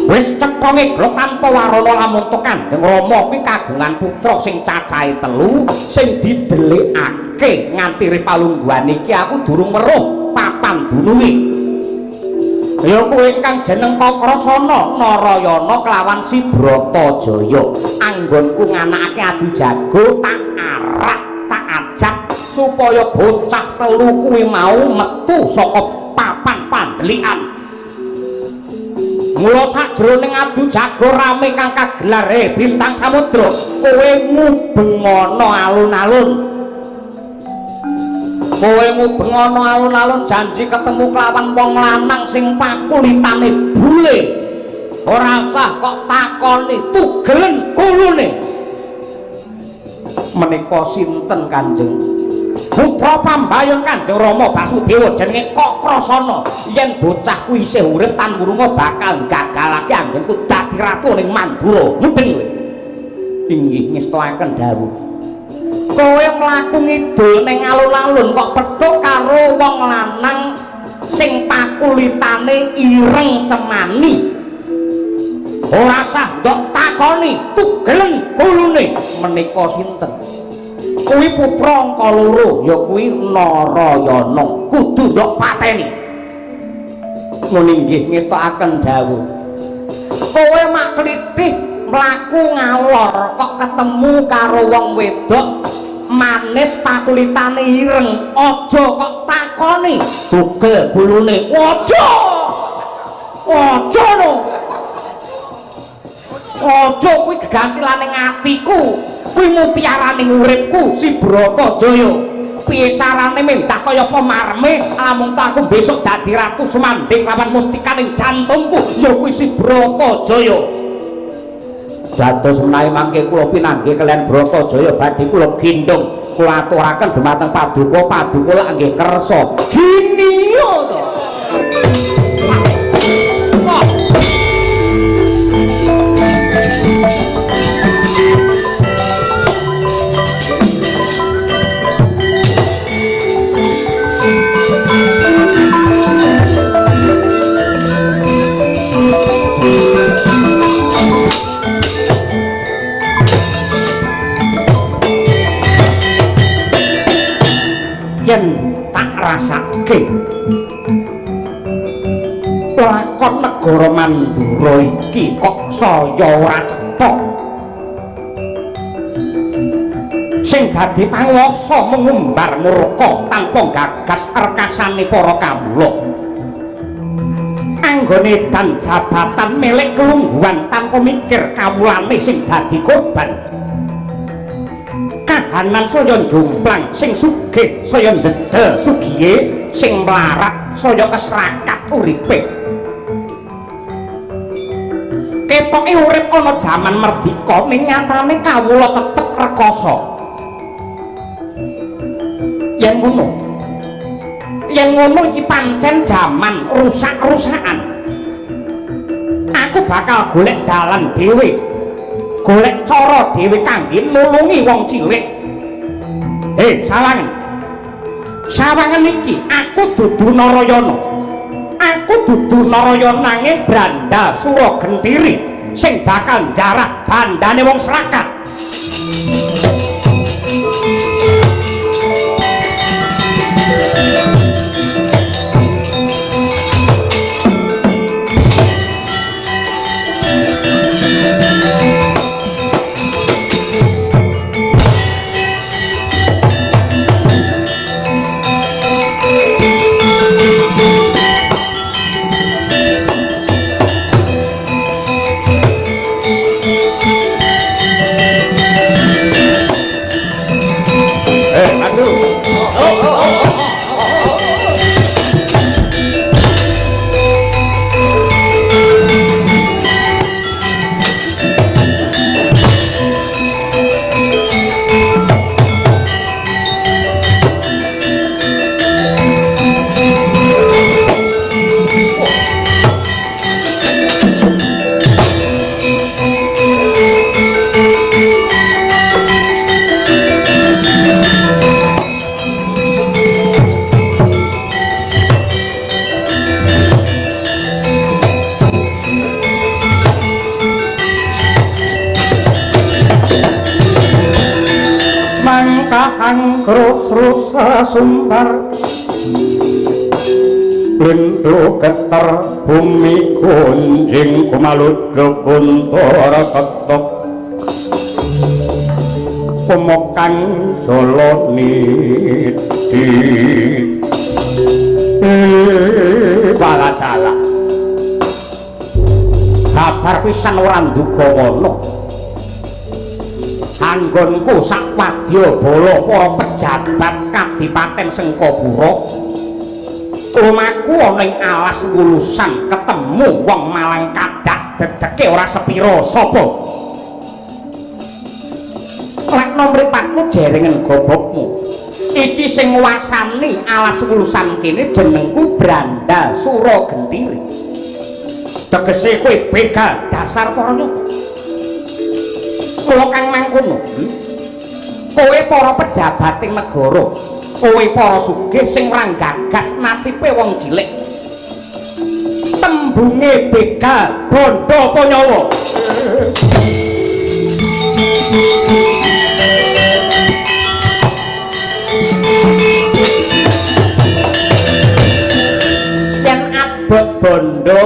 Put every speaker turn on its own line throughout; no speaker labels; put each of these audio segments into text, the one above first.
Wis cetha ngeglok tanpa warana lamun to Kanjeng Rama kuwi kagungan putra sing cacahe 3 sing didelikake nganti ripalungguhan iki aku durung weruh papan dununge. Ya kuwi ingkang jeneng Kakrasana Narayana kelawan Si Bratajaya. Anggonku nganakake adu jago tak arah tak ajak supaya bocah telu kuwi mau metu saka papan pandelikan. Mula sajroning adu jago rame kang kagelar Bintang Samudra, kowe mubengana alun-alun. Kowe mubengana alun-alun janji ketemu kelawan wong lanang sing pakulitane bule. Ora usah kok takoni, tugelen kulune. Menika sinten Kanjeng? Putra pambayun Kanjeng Rama Basudewa jenenge Kakrasana. Yen bocah kuwi isih urip tan wurunga bakal gagalake anggenku dadi ratu ning Mandura. Mudeng kowe. Inggih ngestakaken dawuh. Kowe mlaku ngidul ning alun-alun kok petuk karo wong lanang sing pakulitane ireng cemani. Ora sah ndok takoni, tugelen kulune. Menika sinten? Kuwi putra angka loro ya kuwi Narayana, kudu ndok pateni. Ngono inggih ngestakaken dawuh. Kowe mak klithih mlaku ngalor kok ketemu karo wong wedok manis pakulitane ireng, aja kok takoni, tugel gulune. Aja. Aja no. Aja kuwi gegantilane atiku. Kuwi mutiarane uripku Si Bratajaya. Piye carane mendah kaya apa marme lamun ta aku besok dadi ratu sumandhing lawan mustikaning jantungku ya kuwi Si Bratajaya. Dados menawi mangke kula pinanggih kaliyan Bratajaya badhe kula gendhong kula aturaken dumateng paduka, paduka lak nggih kersa. Giniyo to. Wah. Yen tak rasake lakon negara Mandura iki kok saya ora cetha. Sing dadi panguwasa mengumbar murka tanpa gagas rekasane para kawula. Anggone dan jabatan milik kelungguhan tanpa mikir kawulane sing dadi korban. Kahanan saya jomplang, sing sugih saya ndedel sugihe, sing mlarat saya kesrakat uripe. Ketoke urip ana jaman merdika ning nyatane kawula tetep rekoso. Yen ngono, yen ngono iki pancen jaman rusak-rusakan. Aku bakal golek dalan dhewe, golek cara dhewe kangge nulungi wong cilik. Sawangen. Sawangen iki aku dudu Narayana. Aku dudu Narayana nanging Brandal Suragentiri sing bakal njarah bandane wong Srakat.
Angkrus sumbar Lindu geter bumi gunjing kumaludra kuntara ketok Kumokang jala niti
Baladala babar pisan ora nduga wana anggonku sak wadya bala para pejabat kadipaten Sengkapura lumaku ana ing alas wulusan ketemu wong malang kadak dedeke ora sepira sapa lekno mripatmu jerengen gobokmu iki sing nguwasani alas wulusan kene jenengku Brandal Sura Gentiri tegese kowe begal dasar para nyata kula kang mangkono kowe para pejabating negara kowe para sugih sing ora gagas nasibe wong cilik tembunge begal bondo apa nyawa yen abot bondo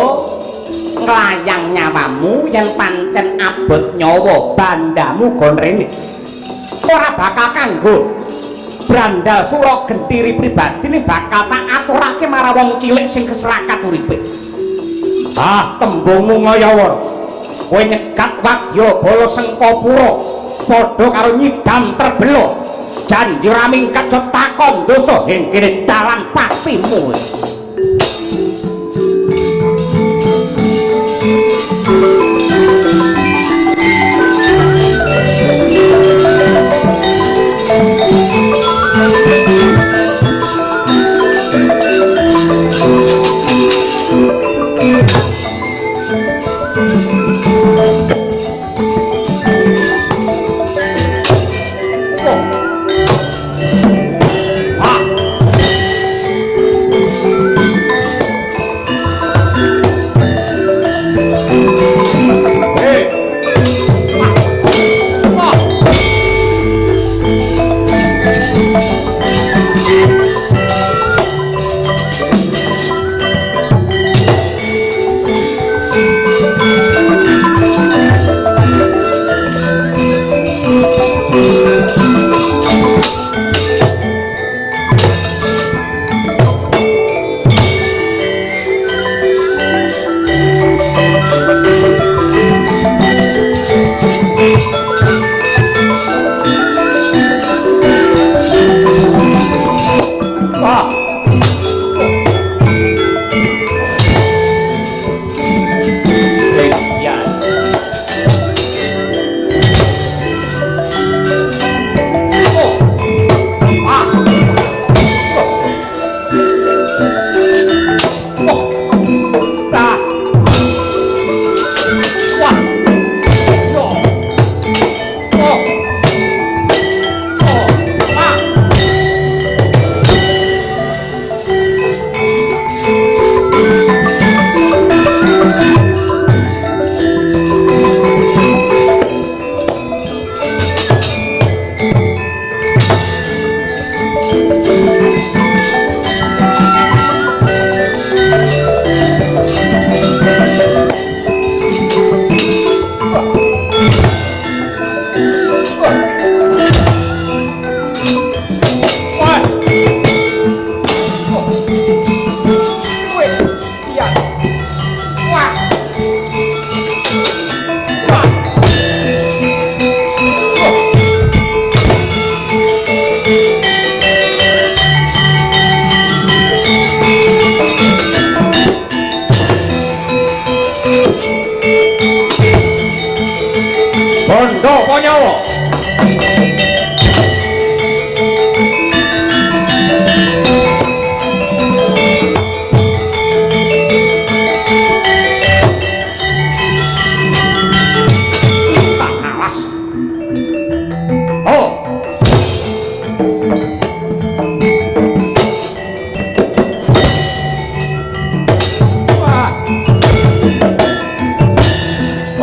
nglayang nyawamu yen pancen abot nyawa bandamu gon rene ora bakal kanggo Brandal Sura Gentiri pribadi ini bakal tak aturake marang wong cilik sing keserakat uripe. Ah, tembungmu ngayawara. Kowe nyegat wadya bala Sengkapura padha karo nyidam terbela. Janji ora mingkat takon dosa ing kene dalan patimu.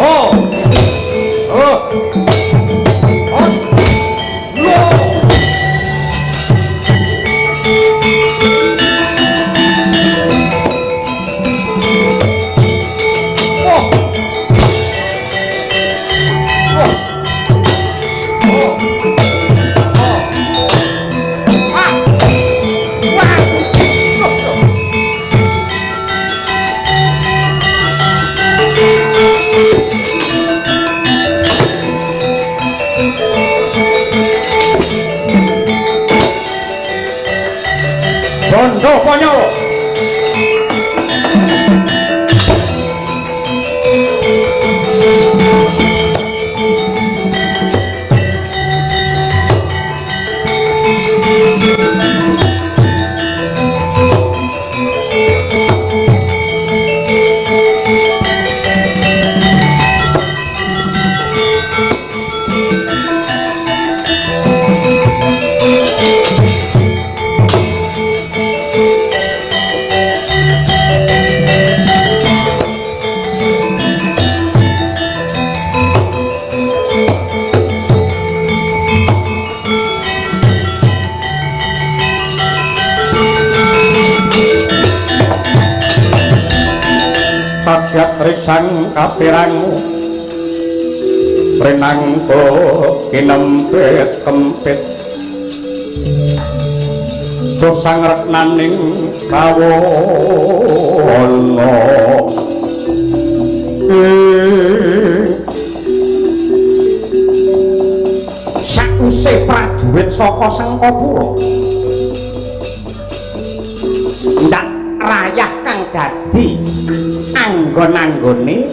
Oh. Oh. Oh. Bondo apa nyawa?
Takyat risang kapirangu prinangka kinempit kempit dosang reknaning kawono
Sakwise prajurit saka Sengkapura ndak rayah kang dadi anggon-anggone.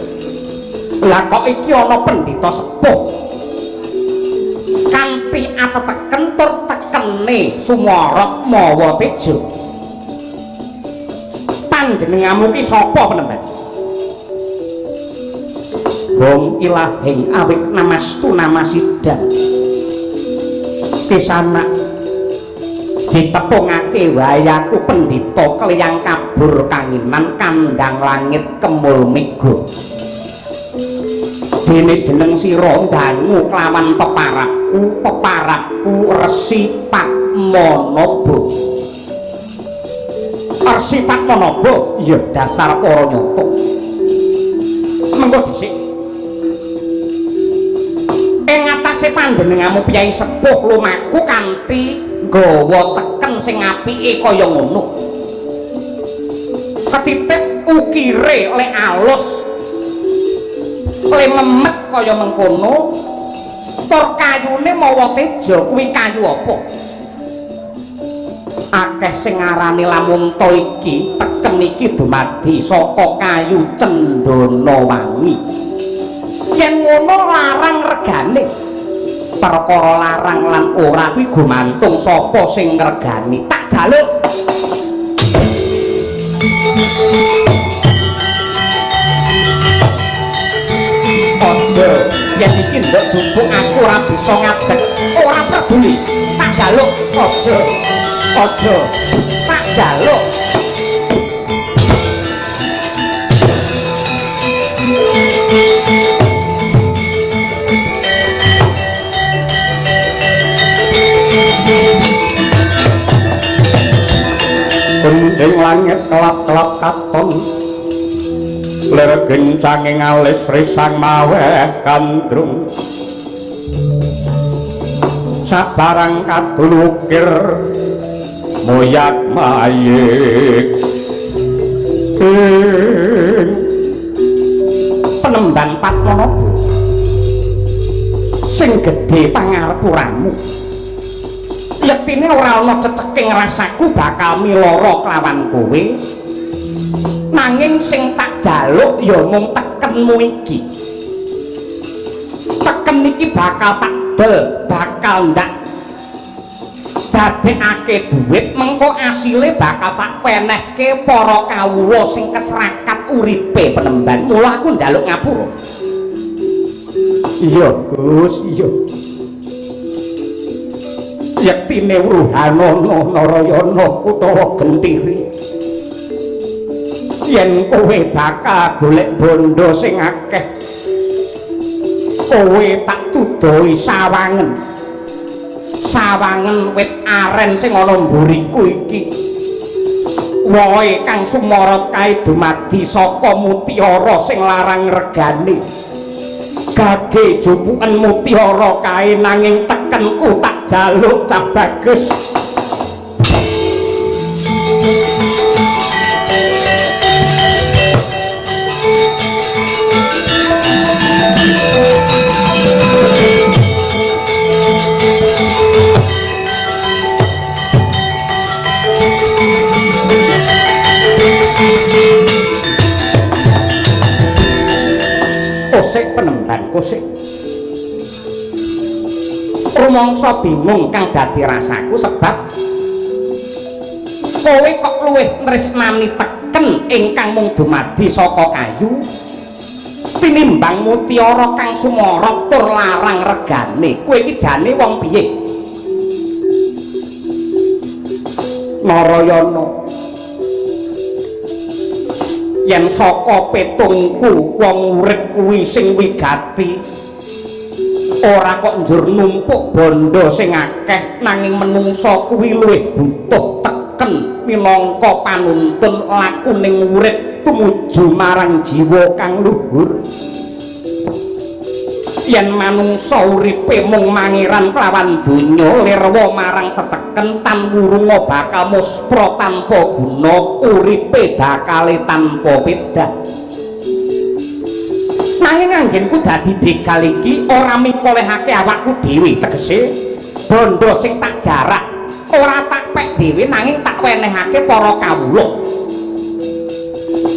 Lah kok iki ana pendhita sepuh kanthi ateteken tur tekene sumorot mawa teja. Panjenenganmu ki sapa penemban? Hong ilahing awik namastu namasida. Kisanak ditepungake wayaku pendhita kliyang kabur kanginan kandhang langit kemul mega. Dene jeneng sira dangu kelawan peparapku, peparapku Resi Padmanaba. Resi Padmanaba ya dasar para nyata. Mengko dhisik. Ing atase panjenenganmu piyai sepuh lumaku kanthi nggawa teken sing apike kaya ngono. Ketitik ukire lek alus, le memet kaya mengkono, tur kayune mawa teja kuwi kayu apa? Akeh sing ngarani lamunta iki, teken iki dumadi saka kayu cendana wangi. Yen ngono larang regane. Perkara larang lan ora kuwi gumantung sapa sing ngregani. Tak jaluk. Aja yen iki ndok jumpuk aku ora bisa ngadeg, ora peduli. Tak jaluk. Aja. Aja. Tak jaluk.
Gending langit kelap-kelap katon lir gencange ngalis risang maweh gandrung sabarang kadul ukir moyak mayik.
Penemban Padmanaba sing gedhe pangarepuramu, yektine ora ana ceceking rasaku bakal miloro kelawan kowe, nanging sing tak jaluk ya mung tekenmu iki. Teken iki bakal tak del, bakal ndak dadekake duit, mengko asile bakal tak wenehke para kawula sing kesrakat uripe penemban. Mula aku njaluk ngapura.
Iya Gus, iya.
Yektine Wruhanana Narayana utawa Gentiri, yen kowe bakal golek bondo sing akeh, kowe tak tudoi sawangen. Sawangen wit aren sing ana mburiku iki. Wohe kang sumorot kae dumadi saka mutiara sing larang regane. Gage jupuken mutiara kae nanging tekenku tak jaluk cah bagus. Kosek penemban kosek. Rumangsa bingung kang dadi rasaku sebab kowe kok luwih tresnani teken ingkang mung dumadi saka kayu tinimbang mutiara kang sumorot tur larang regane. Kowe iki jane wong piye? Narayana, yen saka petungku wong urip kuwi sing wigati ora kok njur numpuk bondo sing akeh, nanging menungsa kuwi luwih butuh teken minangka panuntun lakuning urip tumuju marang jiwa kang luhur. Yen manungsa uripe mung mangiran kelawan donya lirwa marang teteken tan wurunga bakal muspra tanpa guna, uripe bakale tanpa pedah. Nanging anggenku dadi begal iki ora mikolehake awakku dhewe, tegese bondo sing tak jarah ora tak pek dhewe nanging tak wenehake para kawula.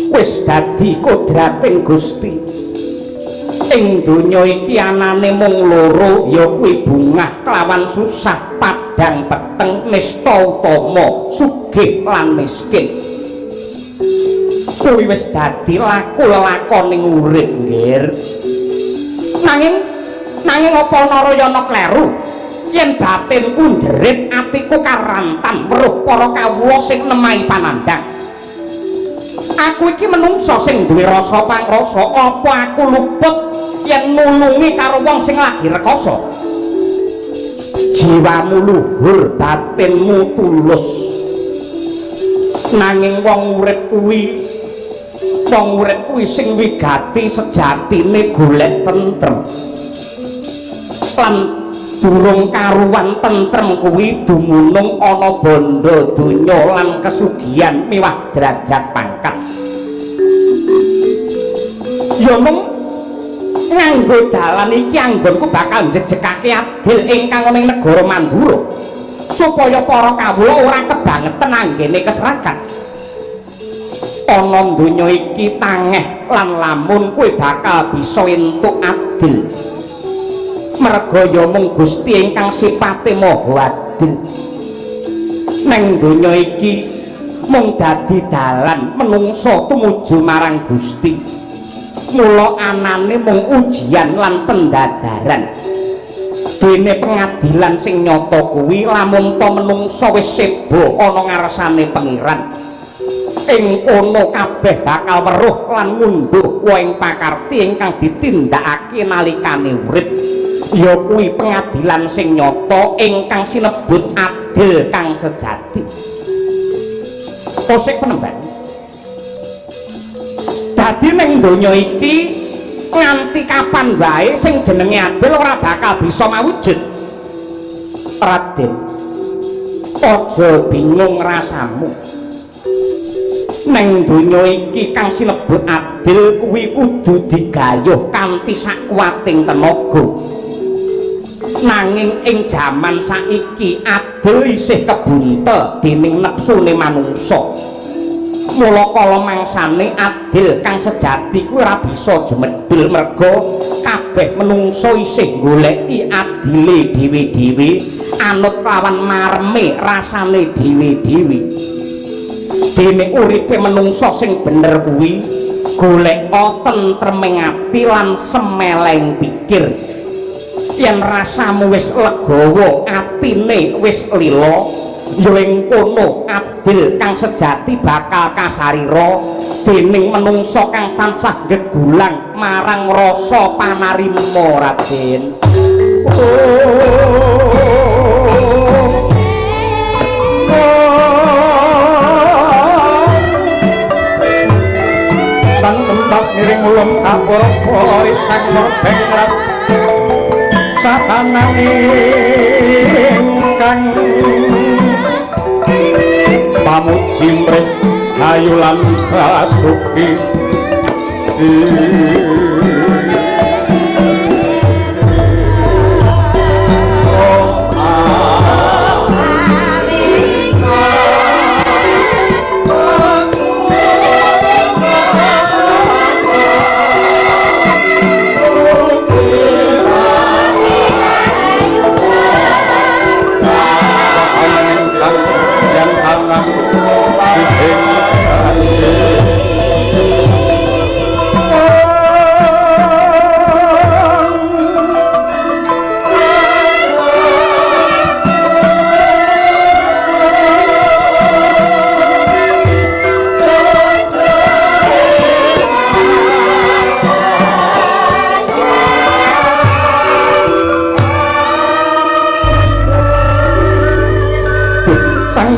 Wis dadi kodrating Gusti. Ing donya iki anane mung loro, ya kuwi bungah kelawan susah, padhang peteng, nista utama, sugih lan miskin. Kuwi wis dadi laku lelakoning urip, nggir. Nanging nanging apa Narayana kleru? Yen batinku njerit, atiku karantan weruh para kawula sing nemahi panandhang. Aku iki menungsa sing duwe rasa pangrasa, apa aku luput yen nulungi karo wong sing lagi rekoso? Jiwamu luhur, batinmu tulus. Nanging wong urip kuwi, wong urip kuwi sing wigati sejatine golek tentrem. Lan durung karuwan tentrem kuwi dumunung ana bondo donya lan kesugihan miwah derajat pangkat. Ya mung nganggo dalan iki anggonku bakal njejekake adil ingkang ana ing negara Mandura supaya para kawula ora kebangetan anggene keserakan. Ana donya iki tangeh lan lamun kowe bakal bisa entuk adil. Merga ya mung Gusti ingkang sipate maha adil. Neng donya iki mung dadi dalan menungsa tumuju marang Gusti. Mula anane mung ujian lan pendadaran. Dene pengadilan sing nyata kuwi lamun ta menungsa wis seba ana ngarsane Pengiran. Ing kono kabeh bakal weruh lan ngunduh wohing pakarti ingkang ditindakake nalikane urip. Ya kuwi pengadilan sing nyata ingkang sinebut adil kang sejati. Kosek penemban. Dadi ning donya iki nganti kapan wae sing jenenge adil ora bakal bisa mawujud. Raden, aja bingung rasamu. Neng donya iki kang sinebut adil kuwi kudu digayuh kanthi sakuwating tenaga. Nanging ing jaman saiki adil isih kebuntel dening nepsune manungsa. Mula kala mangsane adil kang sejati kuwi ora bisa jumedhul merga kabeh menungsa isih goleki adile dhewe-dhewe anut lawan mareme rasane dhewe-dhewe. Dene uripe menungsa sing bener kuwi goleka tentreming ati lan semeleng pikir. Yen rasamu wis legawa, atine wis lila, ya ing kono adil kang sejati bakal kasarira dening menungsa kang tansah gegulang marang rasa panarima. Raden,
tan sempat ngiring ulun kapurba risang murbeng rat satanane ingkang pamuji mrih hayu lan basuki.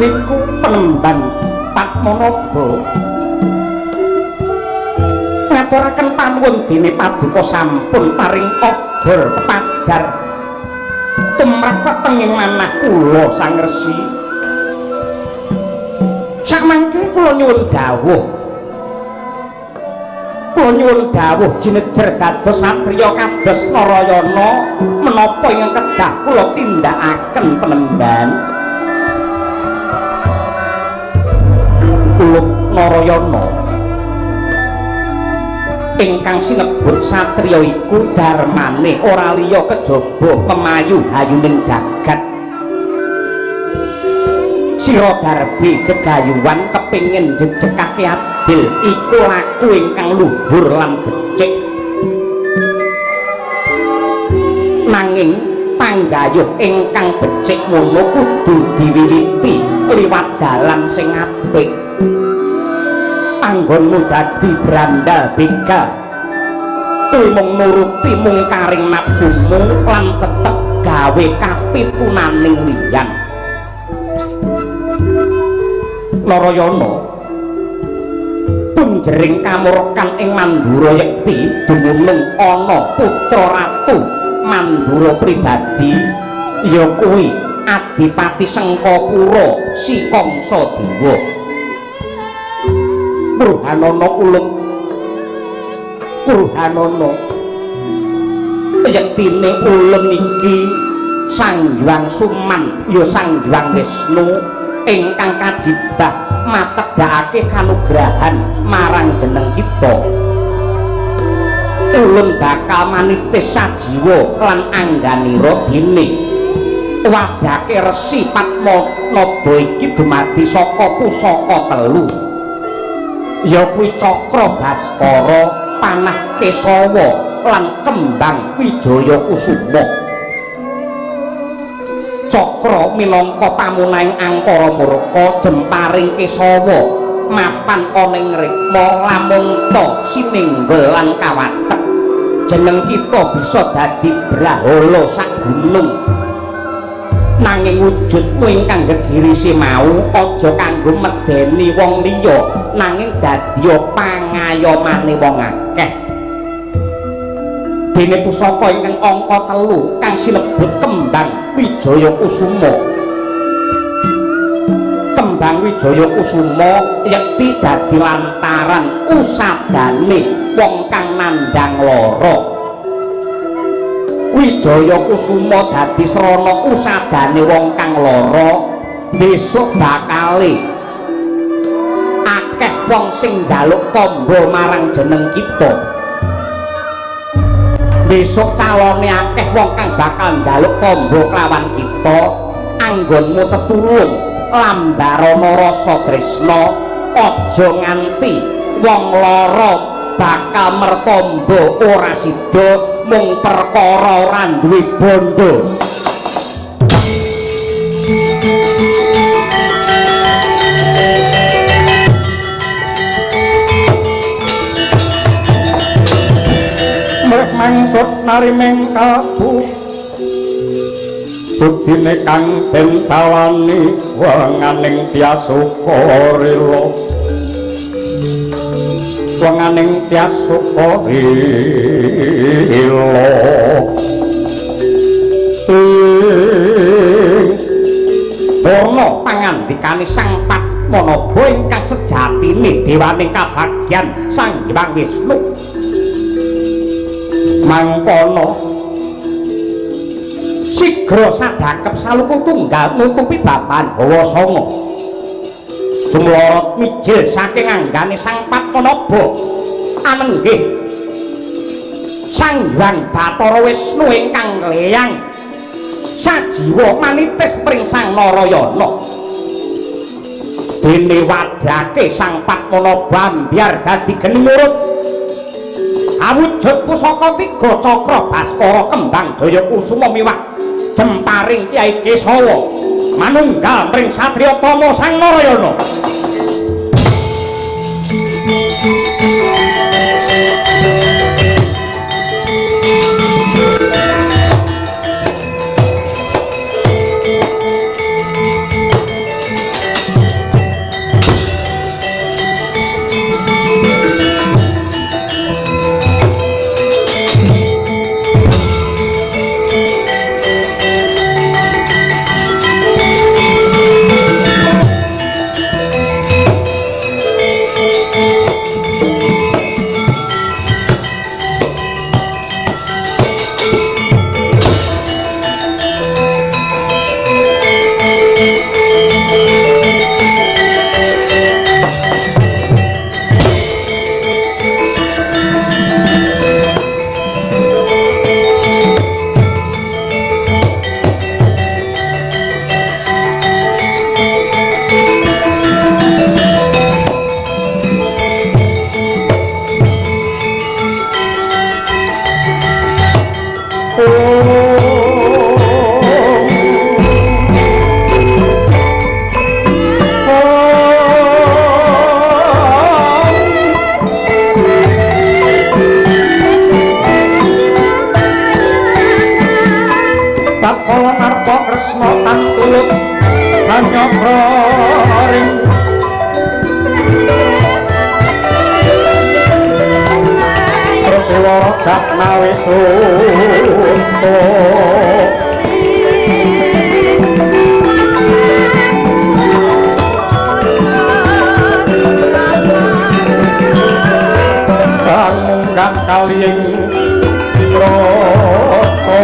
Mriku penemban Padmanaba ngaturaken panuwun dene paduka sampun paring obor pepajar tumrap wetenging manah kula Sang Resi. Samangke kula nyuwun dawuh, kula nyuwun dawuh jinejer dados satriya kados Narayana menapa ingkang kedah kula tindakaken penemban? Kula Narayana ingkang sinebut satriya iku darmane ora liya kejaba memayu hayuning jagat. Sira darbi gegayuhan kepingin jejekake adil iku laku ingkang luhur lan becik. Nanging panggayuh ingkang becik ngono kudu diwiwiti liwat dalan sing apik. Anggonmu dadi brandal begal kuwi mung nuruti mungkaring nafsumu lan tetep gawe kapitunaning liyan. Narayana, punjering kamurkan ing Mandura Yekti dumunung ana putra ratu Mandura pribadi ya kuwi Adipati Sengkapura Si Kangsa Dewa. Purhanana uluk Purhanana, yektine ulun iki Sang Hyang Suman ya Sang Hyang Wisnu ingkang kajibah matedhakake kanugrahan marang jeneng kita. Ulun bakal manitis sajiwa lan angganira dene wadhake Resi Padmanaba iki dumadi saka pusaka telu, ya kuwi Cakra Baskara, Panah Kesawa lan Kembang Wijaya Kusuma. Cakra minangka pamunahing angkara murka jemparing Kesawa mapan ana ing rikma lamunta sinenggel lan kawatek. Jeneng kita bisa dadi brahala sak gunung. Nanging wujudmu ingkang gegirisi mau aja kanggo medeni wong liya, nanging dadiya pangayomane wong akeh. Dene pusaka ingkang angka 3 kang sinebut Kembang Wijaya Kusuma. Kembang Wijaya Kusuma yekti dadi lantaran usadane wong kang nandhang lara. Wijaya Kusuma dadi srana usadane wong kang lara, besok bakale akeh wong sing njaluk tamba marang jeneng kita. Besok calone akeh wong kang bakal njaluk tamba kelawan kita. Anggonmu tetulung lambarana rasa tresna, aja nganti wong lara bakal mertamba ora sida mung perkara ora duwe bondo.
Mrek mangsut narimeng kalbu budine kang den tawani wenganing Tyasuka rila, wenganing Tyasuka rila.
Ana pangandikane Sang Padmanaba ingkang sejatine dewaning kabagyan Sang Hyang Wisnu. Mangkono sigra sadakep saluku tunggal nutupi babahan hawa sanga. Jumlorot mijil saking anggane Sang Padmanaba anenggih Sang Hyang Bathara Wisnu ingkang leyang sajiwa manitis pring Sang Narayana. Dene wadhake Sang Padmanaba ambyar dadi geni murut awujud pusaka tiga Cakra Baskara Kembang Jaya Kusuma miwah jemparing Kyai Kesawa manunggal mring satriya tama Sang Narayana.
Tatkala narpa Kresna tan tulus hanyakra ring Tresiwa jatnawi suntuk kang munggah kaliying trata.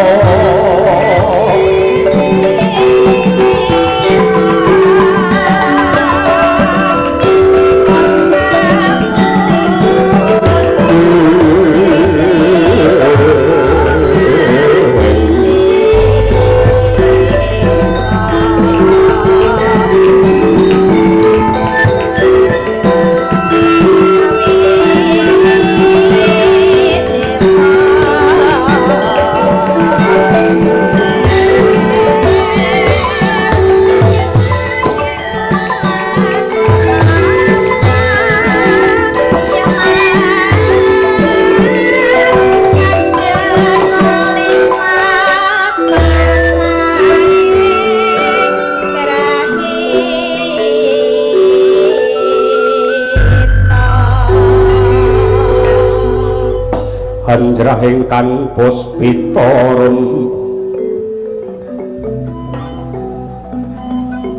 Hanjrah ingkang puspitarun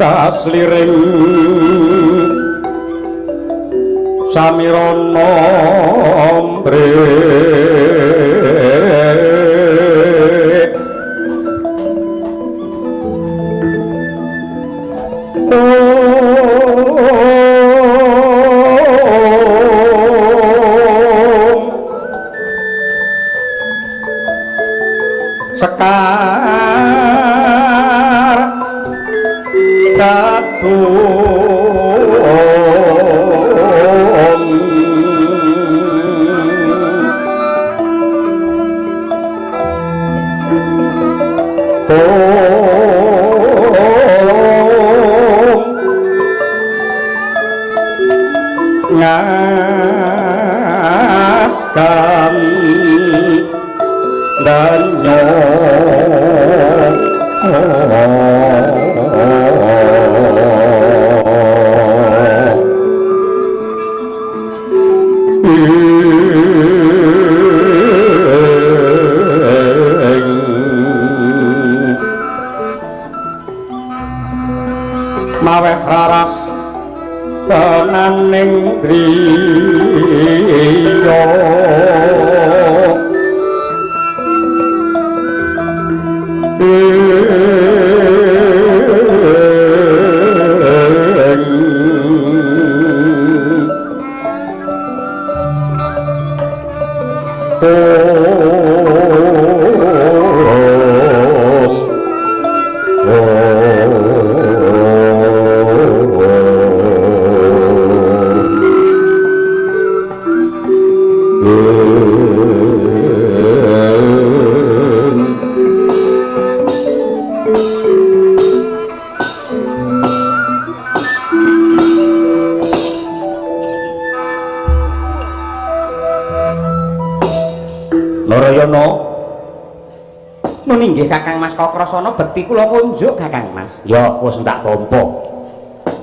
kasliring samirana mbrek Sekar kadung ngaskan danyo maweh raras tenaning griya.
Narayana nun inggih Kakang Mas Kakrasana bekti kula kunjuk Kakang Mas. Ya wis tak tampa.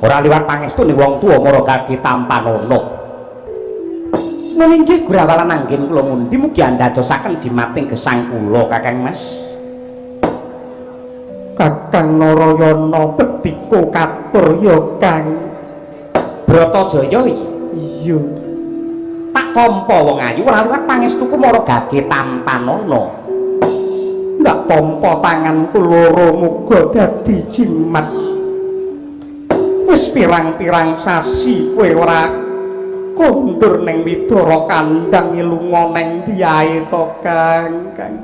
Ora liwat pangestune wong tuwa mara kaki tampanana. Nun inggih grawalan anggen kula mundi mugi andadosaken jimating gesang kula Kakang Mas.
Kakang Narayana bektiku katur ya Kang
Bratajaya.
Iya.
Tak tampa wong ayu ora liwat pangestuku mara gage tampanana.
Ndak tampa tanganku loro muga dadi jimat. Wis pirang-pirang sasi kowe ora kondur ning Widara kandhang lunga neng ndi ae to Kang. Kang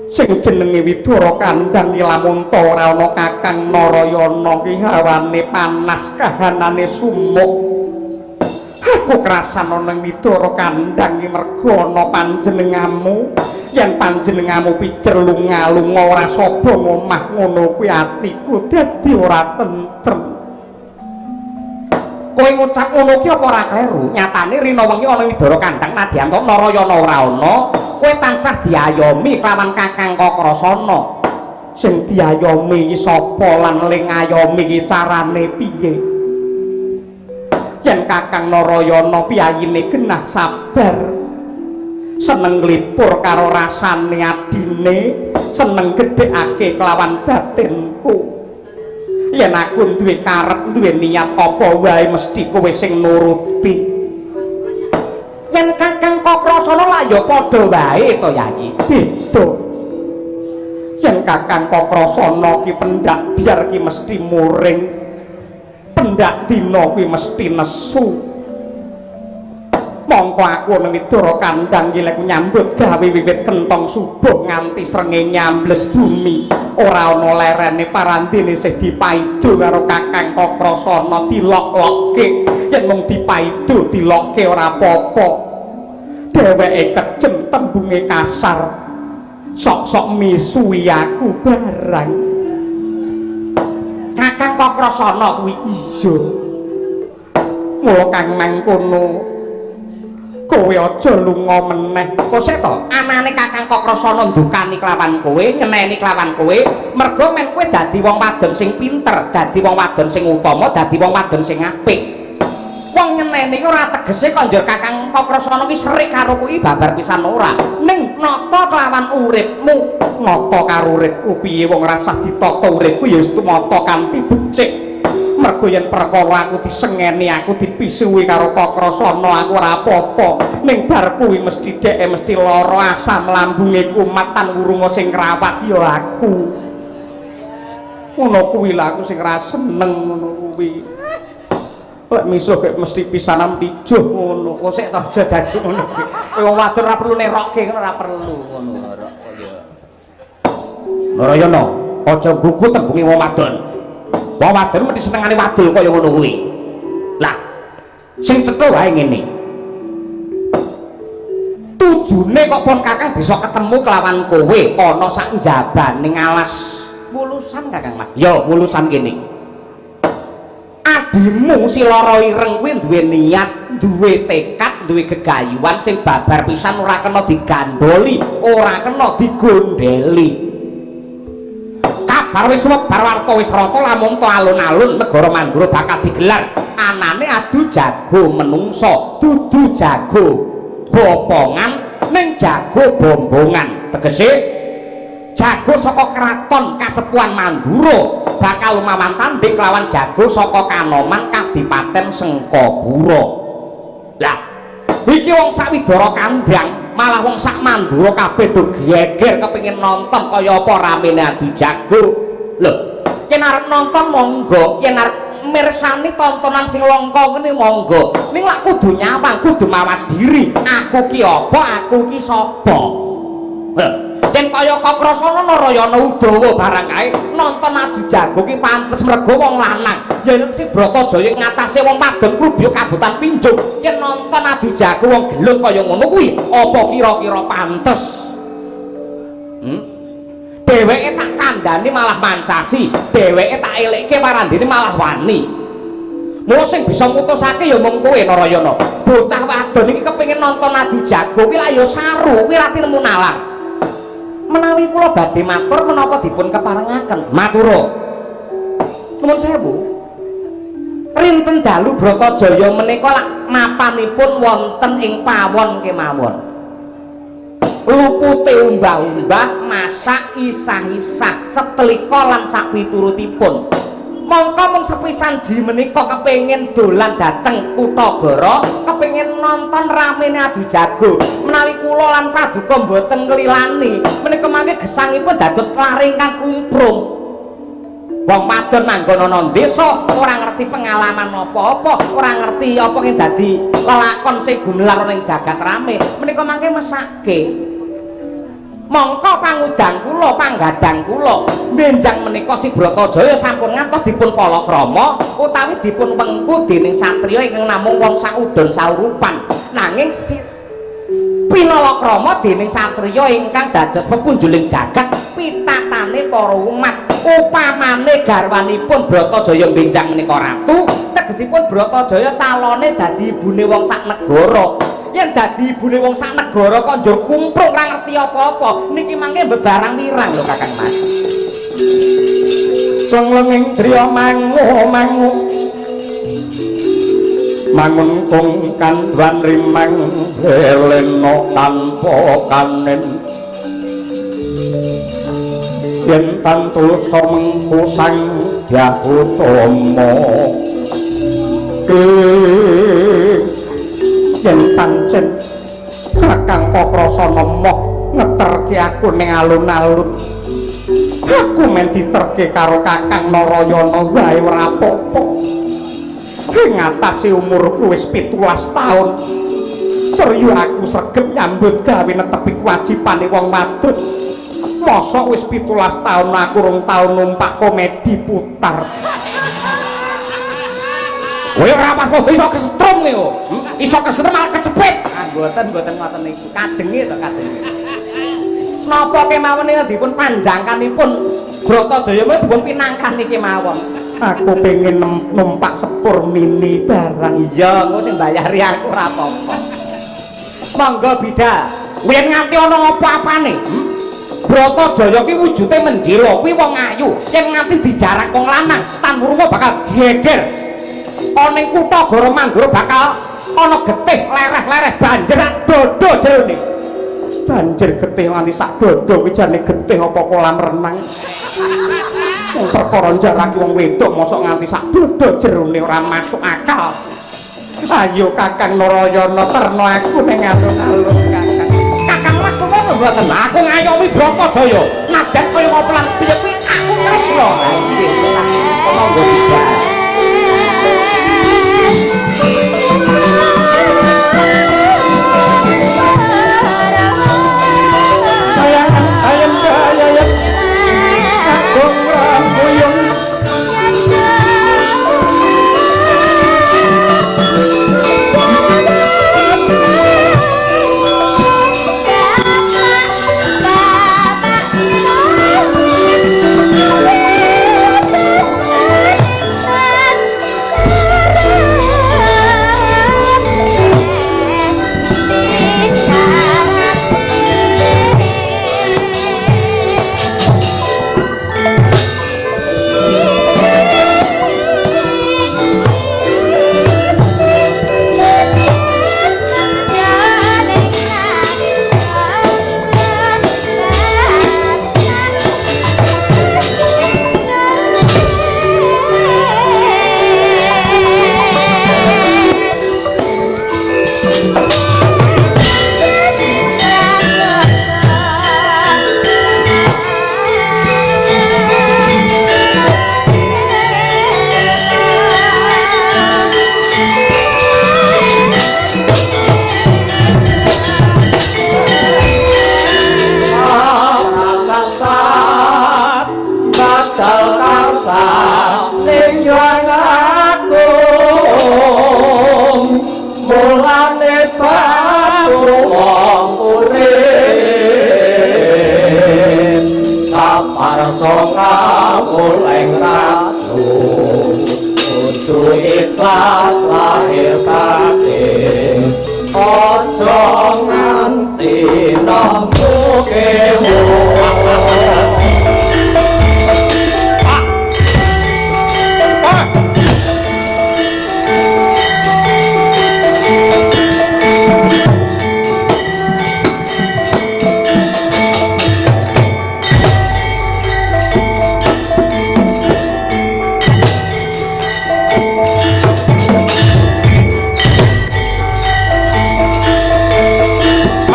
sing jenenge Widara kandhang lamun ta ora ana Kakang Narayana ki hawane panas kahanane sumuk. Aku krasan ana ing Widara Kandhang iki merga ana panjenenganmu. Yen panjenenganmu pijer lunga-lunga ora saba ngomah ngono kuwi atiku dadi ora tentrem.
Kowe ngucap ngono ki apa ora kleru? Nyatane rina wengi ana ing Widara Kandhang nadyan to Narayana ora ana, kowe tansah diayomi kelawan Kakang Kakrasana.
Sing diayomi iki sapa lan ling ngayomi iki carane piye? Yen Kakang Narayana piyayine genah sabar, seneng nglipur karo rasane adine, seneng gedhekake kelawan batinku. Yen aku duwe karep, duwe niat apa wae mesti kowe sing nuruti.
Yen Kakang Kakrasana lak ya padha wae to, Yayi.
Beda. Yen Kakang Kakrasana ki pendak biar ki mesti muring, pendak dina kuwi mesti nesu. Mongko aku nang Widara Kandhang iki lek nyambut gawe wiwit kentong subuh nganti srengenge nyambles bumi, ora ana lerene, parandene isih dipaido karo Kakang Kakrasana, dilok-lokke. Yen mung dipaido dilokke ora apa-apa, dheweke kejem, tembunge kasar, sok-sok misuwi aku barang.
Kakang Kakrasana kuwi?
Iya. Mula kang mangkono kowe aja lunga meneh.
Kok sik to? Anane Kakang Kakrasana ndukani kelawan kowe, nyeneni kelawan kowe, mergo men kowe dadi wong wadon sing pinter, dadi wong wadon sing utama, dadi wong wadon sing apik. Wong nyeneni ora tegese kok njur Kakang Kakrasana ki serik karo kowe, babar pisan ora. Ning nata kelawan uripmu.
Nata karo uripku piye? Wong rasah ditata uripku ya wis tumata kanthi becik. Mergo yen perkara aku disengeni, aku dipisuhi karo Kakrasana, aku ora apa-apa. Ning bar kuwi mesti dheke mesti lara, asam lambunge kumat, tan wurunga sing ngrawat ya aku. Ngono kuwi lah aku sing ra seneng ngono kuwi. Lek misuh kek mesti pisanan pijuh ngono.
Kok sik to, aja dadi ngono kuwi. Kowe wong wadon ora perlu nerokke ngono, ora perlu ngono ora ya. Narayana, aja gugu tembunge wong wadon. Wong wadon mesti senengane wadul kaya ngono kuwi. Lah, sing cetha wae ngene. Tujune kok pon Kakang bisa ketemu kelawan kowe ana sak njabane alas Wulusan, Kakang Mas. Ya, Wulusan kene. Adimu si Lara Ireng kuwi duwe niat, duwe tekad, duwe gegayuhan sing babar pisan ora kena digandoli, ora kena digondeli. Kabar wis sumebar, warta wis rata, lamun to alun-alun negara Mandura bakal digelar anane adu jago menungso, dudu jago bopongan ning jago bombongan. Tegese jago saka kraton Kasepuhan Mandura bakal lumawan tanding lawan jago saka Kanoman Kadipaten Sengkabura. Lah, iki wong sak Widara Kandhang, malah wong sak Mandura kabeh do geger kepengin nonton kaya apa ramene adu jago. Lho, yen arep nonton monggo, yen arep mirsani tontonan sing langka ngene monggo. Ning lak kudu nyawang, kudu mawas diri. Aku ki apa, aku ki sapa? Lho, yen kaya Kakrasana, Narayana, Udawa barang kae nonton adu jago ki pantes mergo wong lanang. Yen si Bratajaya ngatasé wong wadon klubya kabutan pinjung, yen nonton adu jago wong gelut kaya ngono kuwi apa kira-kira pantes? Dheweke tak kandhani malah mancasi, dheweke tak elekke parandene malah wani. Mula sing bisa mutusake ya mung kowe, Narayana. Bocah wadon iki kepengin nonton adu jago kuwi lak ya saru, kuwi ra tinemu nalar. Menawi kula badhe matur menapa dipun keparengaken? Matura. Nuwun sewu. Rinten dalu Bratajaya menika lak mapanipun wonten ing pawon kemawon. Lupute umbah-umbah, masak isah-isah, setlika lan sapiturutipun. Mongko mung sepisan ji menika kepengin dolan dhateng Kutagara, kepengin nonton ramene adu jago. Menawi kula lan paduka mboten nglilani, menika mangke gesangipun dados lare ingkang kumprung. Wong wadon manggon ana desa ora ngerti pengalaman apa-apa, ora ngerti apa sing dadi lelakon sing gumelar ning jagat rame. Menika mangke mesake. Mongko pangudang kula, panggadang kula benjang menika si Bratajaya sampun ngantos dipun palakrama utawi dipun wengku dening satriya ingkang namung wong saudon saurupan. Nanging si pinalakrama dening satriya ingkang dados pepunjuling jagat pitatane para umat. Upamane garwanipun Bratajaya benjang menika ratu, tegesipun Bratajaya calone dadi ibune wong sak negara. Yen dadi ibune wong sak negara kok njur kumprung ora ngerti apa-apa, niki mangke bebarang wirang lho Kakang Mas.
Lenglenging driya mangu-mangu mangun kung kandwan rimang helena tanpa kanen yen tantulsa mengku sang Dyahutama yen pancen Kakang Kakrasana moh ngeterke aku ning alun-alun, aku men diterke karo Kakang Narayana wae ora apa-apa. Ing ngatasi umurku wis 17 taun, serius aku sregep nyambut gawe netepi kewajibane wong wadon. Mosok wis 17 taun aku rong taun numpak komedi putar.
Kowe ora pas padha iso kesetrum niku. Iso kesetrum malah kecepit. Ah mboten ngoten niku. Kajenge to kajenge. Napa kemawon niku dipun panjangkanipun Bratajaya menika dipun pinangkani kemawon.
Aku pengen numpak sepur mini barang.
Iya, engko sing bayari aku ora apa-apa. Monggo bidal. Yen nganti ana apa-apane, Bratajaya ki wujude menjela, kuwi wong ayu. Yen nganti dijarak wong lanang, tan wurma bakal geger. Ana ing kutha Goro Mandura bakal ana getih lereh-lereh banjir dodo jerone.
Banjir getih nganti sak dodo kuwi jane getih apa kolam renang. Wong perkara njaraki wong wedok mosok nganti sak dodo jerone ora masuk akal. Ayo Kakang Narayana terno aku ning alun-alun Kakang.
Kakang Mas ngono mboten? Aku ngayomi Bratajaya. Nadyan kaya ngopo lan piye kuwi aku tresna. Ha nggih, monggo bijak.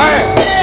Hey!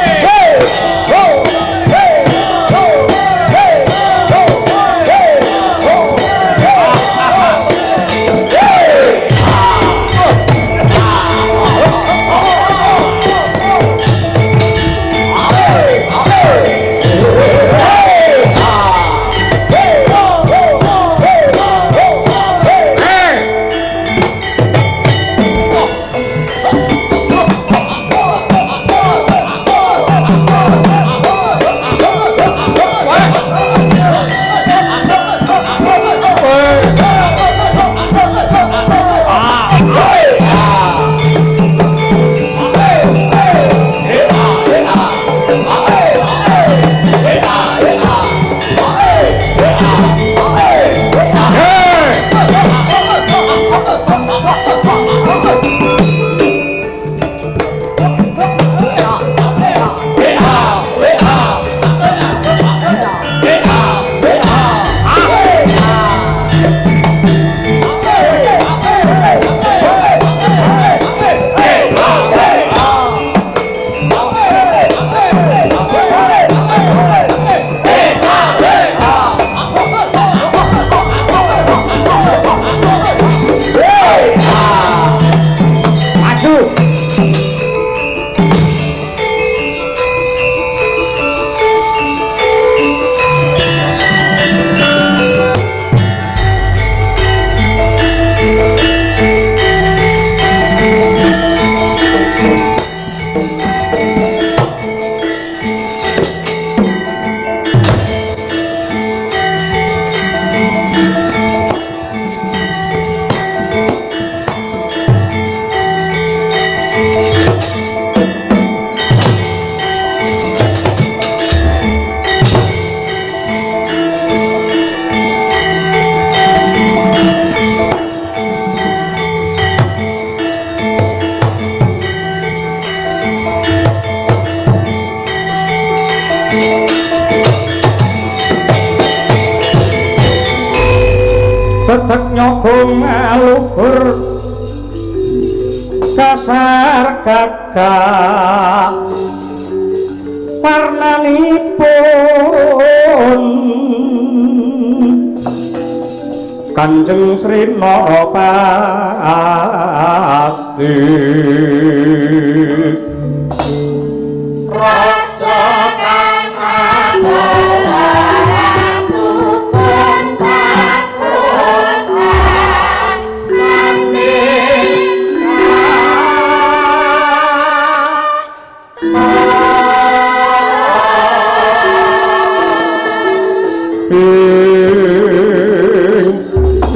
Gledek nyogung aluhur kasar gagah warnanipun Kanjeng Sri Narapati.
Raja kang abalaratu kontak-kontak maning.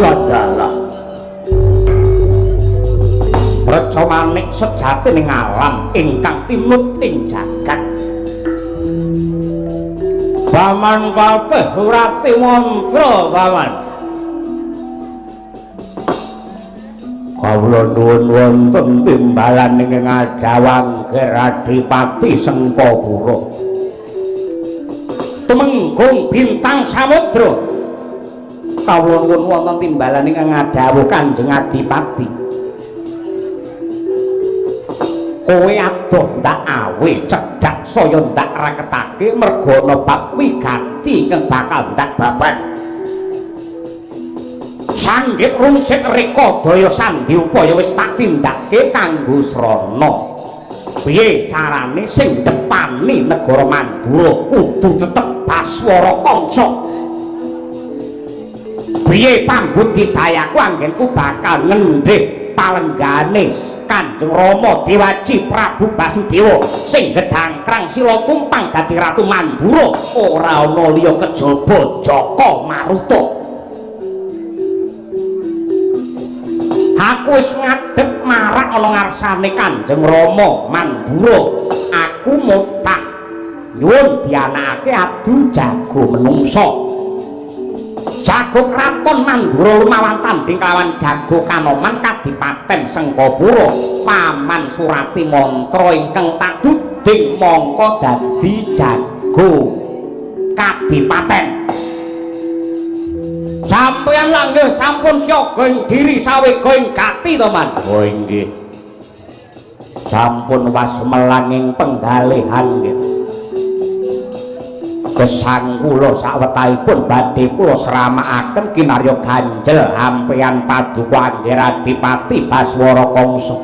Ladalah reca manik sejati ning alam ingkang tinut ing jagat. Paman kabeh surati mantra paman. Kawula nuwun wonten timbalan ingkang adhawang Adipati Sengkapura. Tumenggung Bintang Samudra. Kawula nuwun wonten timbalan ingkang ngadhawuh Kanjeng Adipati. Kowe adoh ndak awe cedhak saya ndak raketake merga ana bab wigati ingkang bakal ndak babar. Sanggit rungsit reka daya sandi upaya wis tak tindake kanggo srana. Piye carane sing depani negara Mandura kudu tetep Baswara Kangsa. Piye pambudidayaku anggenku bakal ngendhih palenggane Kanjeng Rama Dewaji Prabu Basudewa sing gedangkrang sila tumpang dadi Ratu Mandura ora ana liya kejaba Jaka Maruta. Aku wis ngadhep marak ana ngarsane Kanjeng Rama Mandura. Aku mutah nyuwun dianakake adu jago menungsa. Jago kraton Mandura lumawan tanding kelawan jago Kanoman Kadipaten Sengkapura. Paman surati mantra ingkang tak duding mongko dadi jago kadipaten. Sampeyan lak nggih sampun siaga ing diri sawega ing gati to, Man? Oh inggih. Sampun wasmelanging penggalihan nggih. Gesang kula sawetahipun badhe kula sramakaken kinarya ganjel hampeyan paduka Angger Adipati Baswara Kangsa.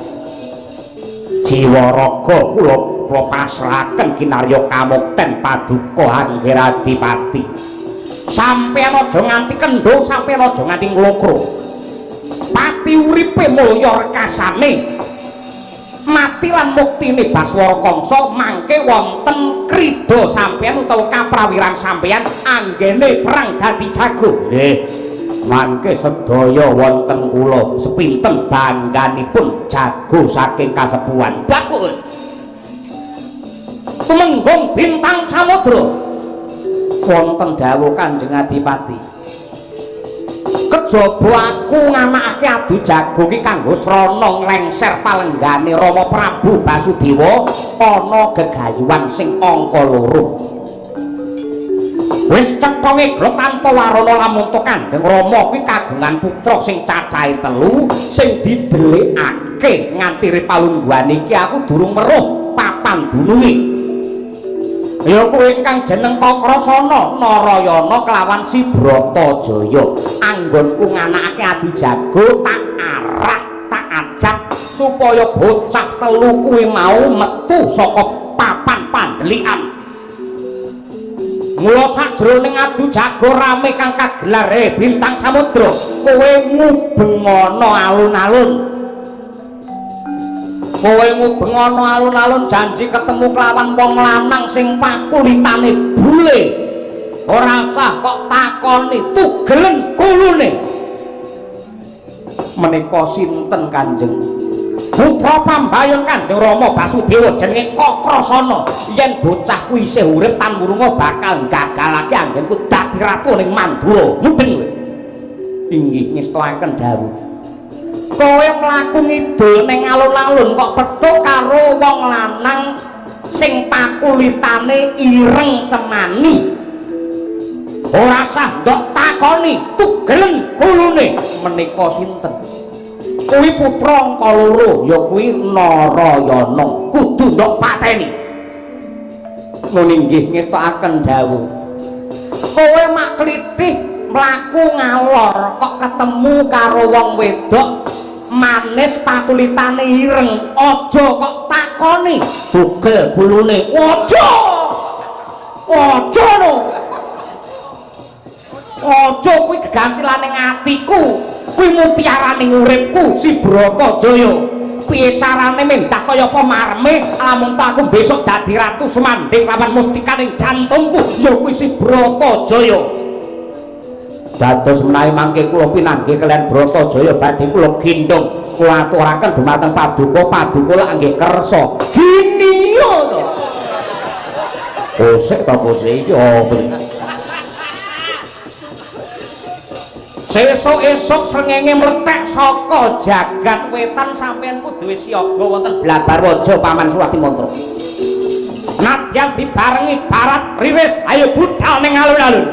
Jiwa raga kula kula pasrahaken kinarya kamukten paduka Angger Adipati. Sampeyan aja nganti kendho, sampeyan aja nganti nglokro. Pati uripe mulya rekasane mati lan muktine Baswara Kangsa mangke wonten krida sampeyan utawa kaprawiran sampeyan anggene perang dadi jago. Nggih. Mangke sedaya wonten kula sepinten bangganipun jago saking kasepuhan. Bagus. Tumenggung Bintang Samudra. Wonten dawuh Kanjeng Adipati. Kejaba aku nganakake adu jago ki kanggo srana nglengser palenggane Rama Prabu Basudewa ana gegayuhan sing angka loro. Wis cetha ngeglo tanpa warana lamun to Kanjeng Rama kuwi kagungan putra sing cacahe 3 sing didelikake nganti palungguhan iki aku durung weruh papan dununge. Ya kuwi ingkang jeneng Kakrasana Narayana kelawan Si Bratajaya. Anggonku nganakake adu jago tak arah tak ajak supaya bocah telu kuwi mau metu saka papan pandelikan. Mula sajroning adu jago rame kang kagelar Bintang Samudra, kowe ngubengana alun-alun. Kowe ngubengana alun-alun janji ketemu kelawan wong lanang sing pakulitane bule. Ora usah kok takoni tugelen kulune. Menika sinten Kanjeng? Putra pambayun Kanjeng Rama Basudewa jenenge Kakrasana. Yen bocah kuwi isih urip tan wurunga bakal gagalake anggenku dadi ratu ning Mandura. Mudeng kowe. Inggih ngestoaken dawuh. Kowe mlaku ngidul ning alun-alun kok petuk karo wong lanang sing pakulitane ireng cemani. Ora sah ndok takoni tugelen gulune menika sinten. Kuwi putra angka loro ya kuwi Narayana, kudu ndok pateni. Nun inggih ngestokaken dawuh. Kowe mak klithih mlaku ngalor kok ketemu karo wong wedok manis pakulitane ireng, aja kok takoni tugel gulune. Aja. Aja no. Aja kuwi gegantilane atiku. Kuwi mutiarane uripku si Bratajaya. Piye carane mendah kaya apa marme lamun tak aku besok dadi ratu sumandhing lawan mustikaning jantungku ya kuwi si Bratajaya. Dados menawi mangke kula pinanggih kaliyan Bratajaya badhe kula gendhong kula aturaken dumateng paduka, paduka lak nggih kersa. Giniyo to. Kosek ta kosek iki apa? Sesuk esuk srengenge mlethek saka jagat wetan sampeyan kudu wis siaga wonten Blabarwaja Paman Suratimantra. Nadyan dibarengi barat riwis ayo budhal ning alun-alun.